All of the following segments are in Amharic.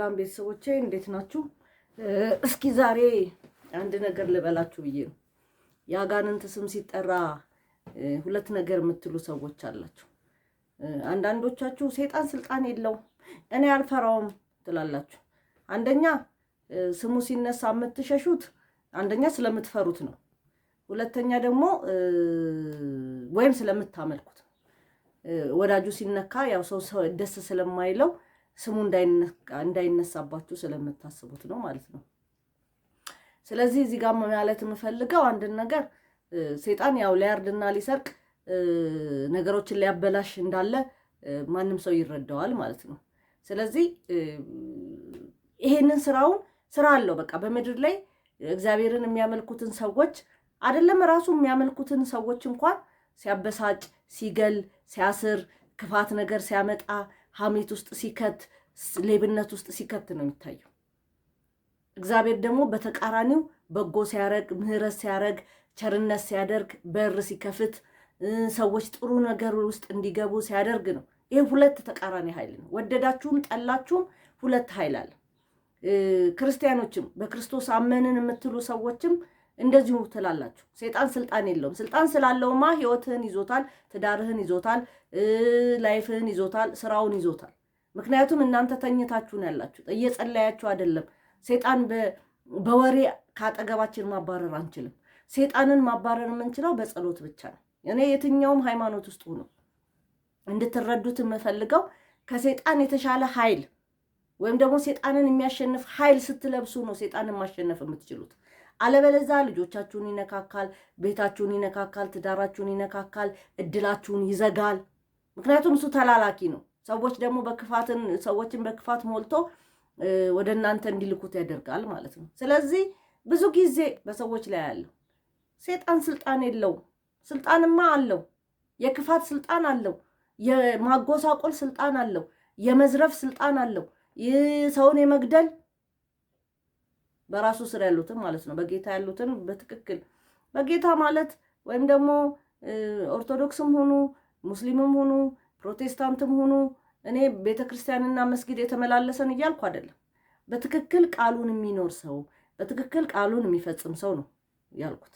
ሰላም ቤተሰቦቼ እንዴት ናችሁ? እስኪ ዛሬ አንድ ነገር ልበላችሁ ብዬ ነው። የአጋንንት ስም ሲጠራ ሁለት ነገር የምትሉ ሰዎች አላችሁ። አንዳንዶቻችሁ ሴጣን ስልጣን የለውም እኔ አልፈራውም ትላላችሁ። አንደኛ ስሙ ሲነሳ የምትሸሹት አንደኛ ስለምትፈሩት ነው። ሁለተኛ ደግሞ ወይም ስለምታመልኩት ነው። ወዳጁ ሲነካ ያው ሰው ደስ ስለማይለው ስሙ እንዳይነሳባችሁ ስለምታስቡት ነው ማለት ነው። ስለዚህ እዚህ ጋር ማለት የምፈልገው አንድን ነገር፣ ሴጣን ያው ሊያርድና ሊሰርቅ ነገሮችን ሊያበላሽ እንዳለ ማንም ሰው ይረዳዋል ማለት ነው። ስለዚህ ይሄንን ስራውን ስራ አለው። በቃ በምድር ላይ እግዚአብሔርን የሚያመልኩትን ሰዎች አይደለም ራሱ የሚያመልኩትን ሰዎች እንኳን ሲያበሳጭ፣ ሲገል፣ ሲያስር፣ ክፋት ነገር ሲያመጣ፣ ሐሜት ውስጥ ሲከት፣ ሌብነት ውስጥ ሲከት ነው የሚታየው። እግዚአብሔር ደግሞ በተቃራኒው በጎ ሲያረግ፣ ምሕረት ሲያረግ፣ ቸርነት ሲያደርግ፣ በር ሲከፍት፣ ሰዎች ጥሩ ነገር ውስጥ እንዲገቡ ሲያደርግ ነው። ይህ ሁለት ተቃራኒ ኃይል ነው። ወደዳችሁም ጠላችሁም ሁለት ኃይል አለ። ክርስቲያኖችም በክርስቶስ አመንን የምትሉ ሰዎችም እንደዚሁ ትላላችሁ። ሴጣን ስልጣን የለውም። ስልጣን ስላለውማ ህይወትህን ይዞታል፣ ትዳርህን ይዞታል፣ life ህን ይዞታል፣ ስራውን ይዞታል። ምክንያቱም እናንተ ተኝታችሁ ነው ያላችሁ፣ እየጸለያችሁ አይደለም። ሴጣን በወሬ ከአጠገባችን ማባረር አንችልም። ሴጣንን ማባረር የምንችለው በጸሎት ብቻ ነው። እኔ የትኛውም ሃይማኖት ውስጥ ሆኖ እንድትረዱት የምፈልገው ከሴጣን የተሻለ ኃይል ወይም ደግሞ ሴጣንን የሚያሸንፍ ኃይል ስትለብሱ ነው ሴጣንን ማሸነፍ የምትችሉት። አለበለዛ ልጆቻችሁን ይነካካል፣ ቤታችሁን ይነካካል፣ ትዳራችሁን ይነካካል፣ እድላችሁን ይዘጋል። ምክንያቱም እሱ ተላላኪ ነው። ሰዎች ደግሞ በክፋትን ሰዎችን በክፋት ሞልቶ ወደ እናንተ እንዲልኩት ያደርጋል ማለት ነው። ስለዚህ ብዙ ጊዜ በሰዎች ላይ ያለው ሴጣን ስልጣን የለውም። ስልጣንማ አለው። የክፋት ስልጣን አለው። የማጎሳቆል ስልጣን አለው። የመዝረፍ ስልጣን አለው። ሰውን የመግደል በራሱ ስር ያሉትን ማለት ነው። በጌታ ያሉትን በትክክል በጌታ ማለት ወይም ደግሞ ኦርቶዶክስም ሁኑ ሙስሊምም ሁኑ ፕሮቴስታንትም ሁኑ እኔ ቤተ ክርስቲያንና መስጊድ የተመላለሰን እያልኩ አይደለም። በትክክል ቃሉን የሚኖር ሰው፣ በትክክል ቃሉን የሚፈጽም ሰው ነው ያልኩት።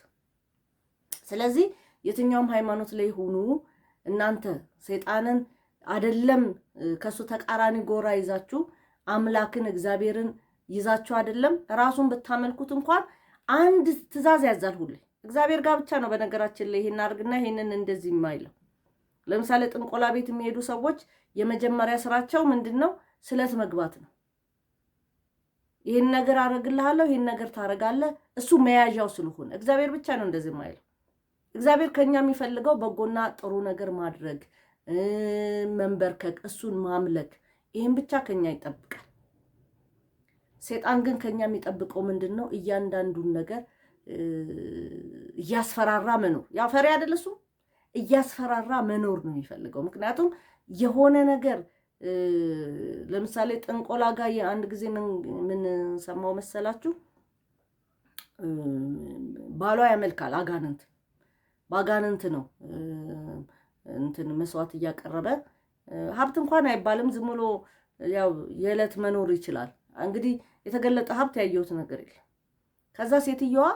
ስለዚህ የትኛውም ሃይማኖት ላይ ሁኑ እናንተ ሰይጣንን አይደለም ከሱ ተቃራኒ ጎራ ይዛችሁ አምላክን እግዚአብሔርን ይዛችሁ አይደለም ራሱን ብታመልኩት እንኳን አንድ ትእዛዝ ያዛል ሁሌ። እግዚአብሔር ጋር ብቻ ነው በነገራችን ላይ ይሄን አድርግና ይሄንን እንደዚህ የማይለው። ለምሳሌ ጥንቆላ ቤት የሚሄዱ ሰዎች የመጀመሪያ ስራቸው ምንድን ነው? ስለት መግባት ነው። ይህን ነገር አደርግልሃለሁ፣ ይህን ነገር ታደርጋለህ። እሱ መያዣው ስለሆነ እግዚአብሔር ብቻ ነው እንደዚህ የማይለው። እግዚአብሔር ከኛ የሚፈልገው በጎና ጥሩ ነገር ማድረግ፣ መንበርከክ፣ እሱን ማምለክ፣ ይህን ብቻ ከኛ ይጠብቃል። ሴጣን ግን ከኛ የሚጠብቀው ምንድን ነው? እያንዳንዱን ነገር እያስፈራራ መኖር። ያው ፈሪ አይደል እሱ፣ እያስፈራራ መኖር ነው የሚፈልገው። ምክንያቱም የሆነ ነገር ለምሳሌ ጥንቆላ ጋር የአንድ ጊዜ ምን ሰማው መሰላችሁ? ባሏ ያመልካል አጋንንት፣ በአጋንንት ነው እንትን መስዋዕት እያቀረበ፣ ሀብት እንኳን አይባልም፣ ዝም ብሎ ያው የዕለት መኖር ይችላል። እንግዲህ የተገለጠ ሀብት ያየሁት ነገር የለም። ከዛ ሴትየዋ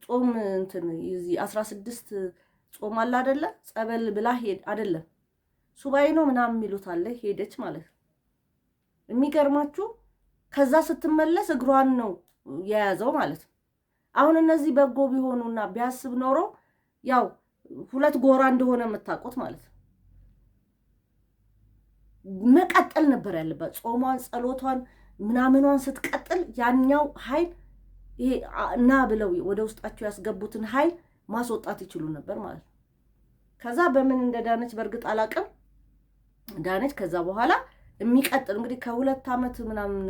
ጾም እንትን የዚህ 16 ጾም አለ አይደለ? ጸበል ብላ ሄድ አይደለም ሱባኤ ነው ምናምን የሚሉት አለ፣ ሄደች ማለት ነው። የሚገርማችሁ ከዛ ስትመለስ እግሯን ነው የያዘው ማለት ነው። አሁን እነዚህ በጎ ቢሆኑና ቢያስብ ኖሮ ያው ሁለት ጎራ እንደሆነ የምታውቁት ማለት ነው። መቀጠል ነበር ያለባት። ጾሟን፣ ጸሎቷን፣ ምናምኗን ስትቀጥል ያኛው ኃይል ይሄ ና ብለው ወደ ውስጣቸው ያስገቡትን ኃይል ማስወጣት ይችሉ ነበር ማለት ነው። ከዛ በምን እንደዳነች በእርግጥ አላቅም፣ ዳነች። ከዛ በኋላ የሚቀጥል እንግዲህ ከ2 ዓመት ምናምን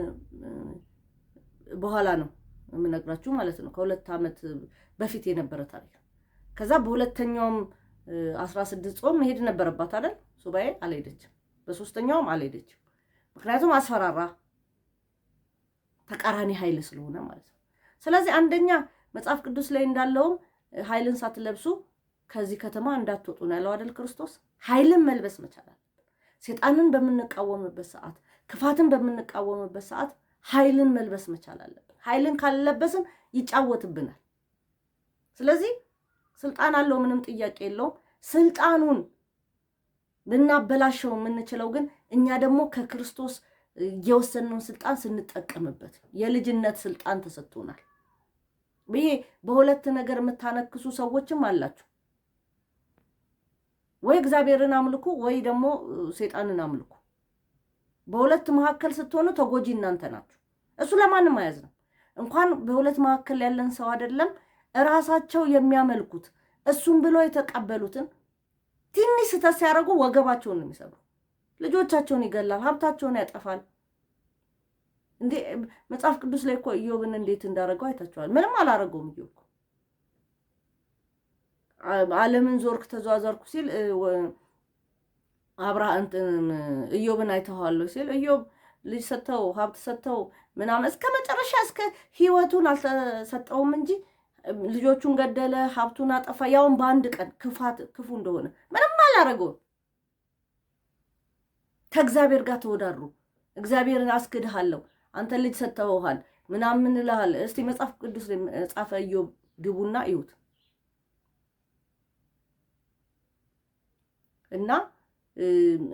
በኋላ ነው የምነግራችሁ ማለት ነው። ከ2 ዓመት በፊት የነበረ ታሪክ። ከዛ በሁለተኛውም 16 ጾም መሄድ ነበረባት አይደል? ሱባኤ አልሄደችም። በሶስተኛውም አልሄደችም። ምክንያቱም አስፈራራ፣ ተቃራኒ ኃይል ስለሆነ ማለት ነው። ስለዚህ አንደኛ መጽሐፍ ቅዱስ ላይ እንዳለውም ኃይልን ሳትለብሱ ከዚህ ከተማ እንዳትወጡ ነው ያለው አይደል ክርስቶስ። ኃይልን መልበስ መቻል አለብን። ሴጣንን በምንቃወምበት ሰዓት፣ ክፋትን በምንቃወምበት ሰዓት ኃይልን መልበስ መቻል አለብን። ኃይልን ካልለበስን ይጫወትብናል። ስለዚህ ስልጣን አለው፣ ምንም ጥያቄ የለውም። ስልጣኑን ልናበላሸው የምንችለው ግን እኛ ደግሞ ከክርስቶስ የወሰንነውን ስልጣን ስንጠቀምበት፣ የልጅነት ስልጣን ተሰጥቶናል ብዬ በሁለት ነገር የምታነክሱ ሰዎችም አላችሁ። ወይ እግዚአብሔርን አምልኩ፣ ወይ ደግሞ ሴጣንን አምልኩ። በሁለት መካከል ስትሆኑ ተጎጂ እናንተ ናችሁ። እሱ ለማንም አያዝንም። እንኳን በሁለት መካከል ያለን ሰው አይደለም እራሳቸው የሚያመልኩት እሱን ብሎ የተቀበሉትን ትንሽ ስህተት ሲያደርጉ ወገባቸውን ነው የሚሰብሩ። ልጆቻቸውን ይገላል፣ ሀብታቸውን ያጠፋል። እንዴ መጽሐፍ ቅዱስ ላይ እኮ ኢዮብን እንዴት እንዳደረገው አይታችኋል። ምንም አላረገውም ኢዮብ እኮ። ዓለምን ዞርክ ተዟዟርኩ ሲል አብርሃም ኢዮብን አይተኸዋለሁ ሲል ኢዮብ ልጅ ሰጥተው ሀብት ሰጥተው ምናምን እስከ መጨረሻ እስከ ህይወቱን አልተሰጠውም እንጂ ልጆቹን ገደለ፣ ሀብቱን አጠፋ። ያውን በአንድ ቀን ክፋት ክፉ እንደሆነ ምንም አላረገውም። ከእግዚአብሔር ጋር ተወዳድሩ። እግዚአብሔርን አስክድሃለሁ፣ አንተ ልጅ ሰጥተውሃል ምናምን እልሃል። እስቲ መጽሐፍ ቅዱስ መጽሐፈ ኢዮብ ግቡና እዩት። እና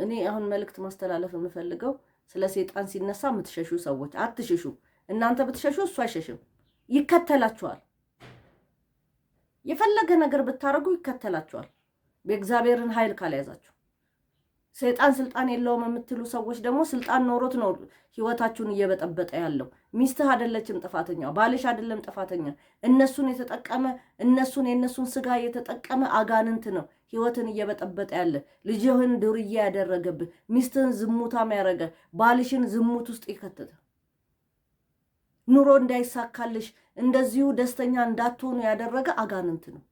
እኔ አሁን መልእክት ማስተላለፍ የምፈልገው ስለ ሴጣን ሲነሳ የምትሸሹ ሰዎች አትሽሹ። እናንተ ብትሸሹ እሱ አይሸሽም፣ ይከተላችኋል። የፈለገ ነገር ብታደርጉ ይከተላችኋል፣ የእግዚአብሔርን ኃይል ካልያዛችሁ። ሰይጣን ስልጣን የለውም የምትሉ ሰዎች ደግሞ ስልጣን ኖሮት ነው ህይወታችሁን እየበጠበጠ ያለው። ሚስትህ አይደለችም ጥፋተኛ፣ ባልሽ አይደለም ጥፋተኛ። እነሱን የተጠቀመ እነሱን የእነሱን ስጋ የተጠቀመ አጋንንት ነው ህይወትን እየበጠበጠ ያለ። ልጅህን ዱርዬ ያደረገብህ፣ ሚስትህን ዝሙታም ያደረገ፣ ባልሽን ዝሙት ውስጥ የከተተ፣ ኑሮ እንዳይሳካልሽ እንደዚሁ ደስተኛ እንዳትሆኑ ያደረገ አጋንንት ነው።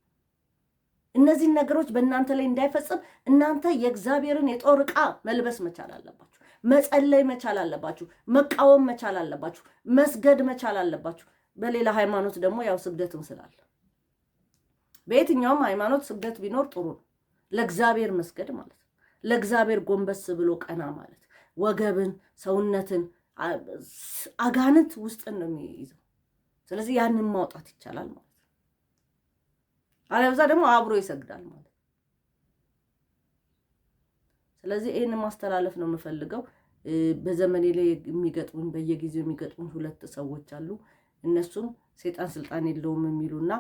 እነዚህን ነገሮች በእናንተ ላይ እንዳይፈጽም እናንተ የእግዚአብሔርን የጦር ዕቃ መልበስ መቻል አለባችሁ። መጸለይ መቻል አለባችሁ። መቃወም መቻል አለባችሁ። መስገድ መቻል አለባችሁ። በሌላ ሃይማኖት ደግሞ ያው ስግደትም ስላለ በየትኛውም ሃይማኖት ስግደት ቢኖር ጥሩ ነው። ለእግዚአብሔር መስገድ ማለት ነው። ለእግዚአብሔር ጎንበስ ብሎ ቀና ማለት ወገብን፣ ሰውነትን አጋንንት ውስጥን ነው የሚይዘው። ስለዚህ ያንን ማውጣት ይቻላል ማለት ነው። አለበዛ ደግሞ አብሮ ይሰግዳል ማለት ነው። ስለዚህ ይህን ማስተላለፍ ነው የምፈልገው። በዘመኔ ላይ የሚገጥሙኝ በየጊዜው የሚገጥሙኝ ሁለት ሰዎች አሉ። እነሱም ሴጣን ስልጣን የለውም የሚሉና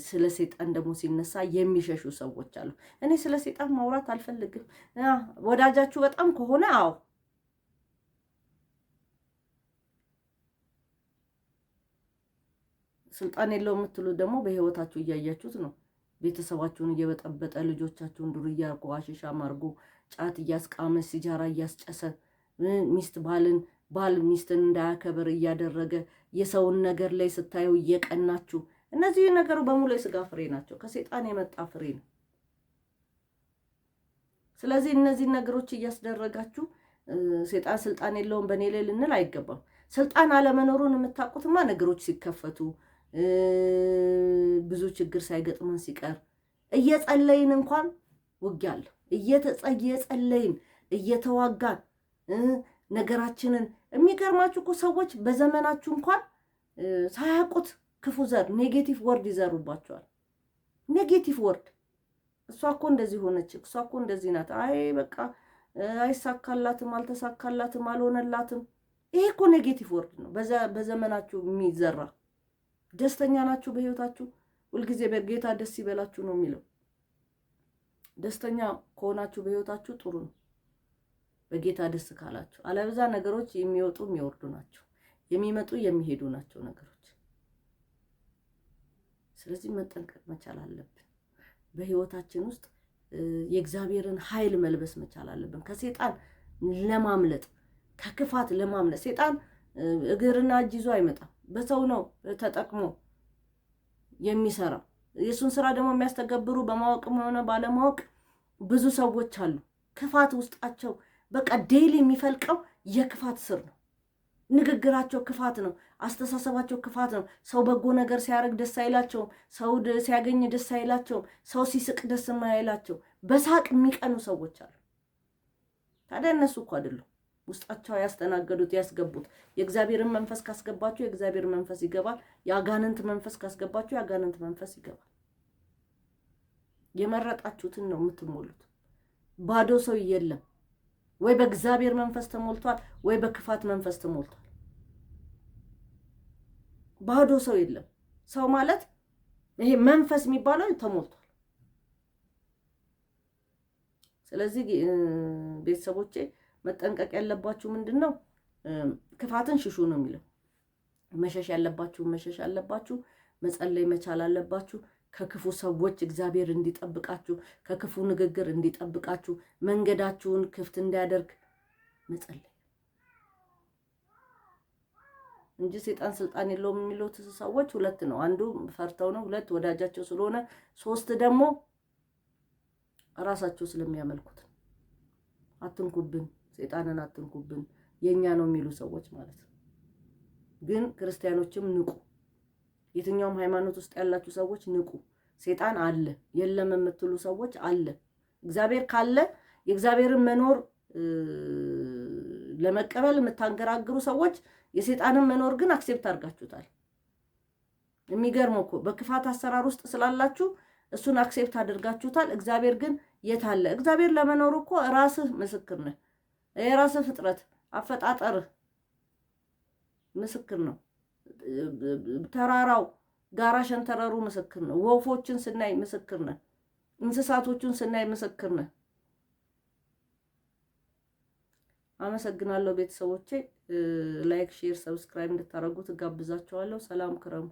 ስለ ሴጣን ደግሞ ሲነሳ የሚሸሹ ሰዎች አሉ። እኔ ስለ ሴጣን ማውራት አልፈልግም። ወዳጃችሁ በጣም ከሆነ አዎ ስልጣን የለውም የምትሉት ደግሞ በህይወታችሁ እያያችሁት ነው። ቤተሰባችሁን እየበጠበጠ ልጆቻችሁን ዱርዬ አርጎ አሽሻም አርጎ ጫት እያስቃመ ሲጃራ እያስጨሰ ሚስት ባልን ባል ሚስትን እንዳያከብር እያደረገ የሰውን ነገር ላይ ስታዩ እየቀናችሁ፣ እነዚህ ነገሩ በሙሉ የስጋ ፍሬ ናቸው። ከሴጣን የመጣ ፍሬ ነው። ስለዚህ እነዚህ ነገሮች እያስደረጋችሁ ሴጣን ስልጣን የለውም በእኔ ላይ ልንል አይገባም። ስልጣን አለመኖሩን የምታውቁትማ ነገሮች ሲከፈቱ ብዙ ችግር ሳይገጥመን ሲቀር እየጸለይን እንኳን ውጊያ አለ። እየጸለይን እየተዋጋን ነገራችንን የሚገርማችሁ እኮ ሰዎች በዘመናችሁ እንኳን ሳያውቁት ክፉ ዘር negative word ይዘሩባቸዋል። Negative word እሷ እኮ እንደዚህ ሆነች፣ እሷ እኮ እንደዚህ ናት፣ አይ በቃ አይሳካላትም፣ አልተሳካላትም፣ አልሆነላትም። ይሄ እኮ negative word ነው በዘመናችሁ የሚዘራ። ደስተኛ ናችሁ በህይወታችሁ? ሁልጊዜ በጌታ ደስ ይበላችሁ ነው የሚለው። ደስተኛ ከሆናችሁ በህይወታችሁ ጥሩ ነው፣ በጌታ ደስ ካላችሁ። አለበዛ ነገሮች የሚወጡ የሚወርዱ ናቸው፣ የሚመጡ የሚሄዱ ናቸው ነገሮች። ስለዚህ መጠንቀቅ መቻል አለብን። በህይወታችን ውስጥ የእግዚአብሔርን ኃይል መልበስ መቻል አለብን፣ ከሴጣን ለማምለጥ፣ ከክፋት ለማምለጥ። ሴጣን እግርና እጅ ይዞ አይመጣም። በሰው ነው ተጠቅሞ የሚሰራው። የእሱን ስራ ደግሞ የሚያስተገብሩ በማወቅም ሆነ ባለማወቅ ብዙ ሰዎች አሉ። ክፋት ውስጣቸው በቃ daily የሚፈልቀው የክፋት ስር ነው። ንግግራቸው ክፋት ነው። አስተሳሰባቸው ክፋት ነው። ሰው በጎ ነገር ሲያደርግ ደስ አይላቸውም። ሰው ሲያገኝ ደስ አይላቸውም። ሰው ሲስቅ ደስ የማይላቸው በሳቅ የሚቀኑ ሰዎች አሉ። ታዲያ እነሱ እኮ አይደሉም። ውስጣቸው ያስተናገዱት ያስገቡት። የእግዚአብሔርን መንፈስ ካስገባችሁ የእግዚአብሔር መንፈስ ይገባል። የአጋንንት መንፈስ ካስገባችሁ የአጋንንት መንፈስ ይገባል። የመረጣችሁትን ነው የምትሞሉት። ባዶ ሰው የለም። ወይ በእግዚአብሔር መንፈስ ተሞልቷል፣ ወይ በክፋት መንፈስ ተሞልቷል። ባዶ ሰው የለም። ሰው ማለት ይሄ መንፈስ የሚባለው ተሞልቷል። ስለዚህ ቤተሰቦቼ መጠንቀቅ ያለባችሁ ምንድን ነው? ክፋትን ሽሹ ነው የሚለው። መሸሽ ያለባችሁ መሸሽ አለባችሁ። መጸለይ መቻል አለባችሁ። ከክፉ ሰዎች እግዚአብሔር እንዲጠብቃችሁ፣ ከክፉ ንግግር እንዲጠብቃችሁ፣ መንገዳችሁን ክፍት እንዲያደርግ መጸለይ እንጂ ሴጣን ስልጣን የለውም የሚሉት ሰዎች ሁለት ነው። አንዱ ፈርተው ነው፣ ሁለት ወዳጃቸው ስለሆነ፣ ሶስት ደግሞ ራሳቸው ስለሚያመልኩት። አትንኩብን፣ ሴጣንን አትንኩብን፣ የኛ ነው የሚሉ ሰዎች ማለት ነው። ግን ክርስቲያኖችም ንቁ። የትኛውም ሃይማኖት ውስጥ ያላችሁ ሰዎች ንቁ። ሴጣን አለ የለም የምትሉ ሰዎች አለ። እግዚአብሔር ካለ የእግዚአብሔርን መኖር ለመቀበል የምታንገራግሩ ሰዎች የሴጣንን መኖር ግን accept አድርጋችሁታል። የሚገርመው እኮ በክፋት አሰራር ውስጥ ስላላችሁ እሱን accept አድርጋችሁታል። እግዚአብሔር ግን የት አለ? እግዚአብሔር ለመኖሩ እኮ ራስህ ምስክር ነህ። የራስህ ፍጥረት አፈጣጠርህ ምስክር ነው። ተራራው ጋራ ሸንተረሩ ምስክር ነው። ወፎችን ስናይ ምስክር ነን። እንስሳቶቹን ስናይ ምስክር ነን። አመሰግናለሁ ቤተሰቦቼ። Like፣ share፣ subscribe እንድታደርጉ ትጋብዛችኋለሁ። ሰላም ክረሙ።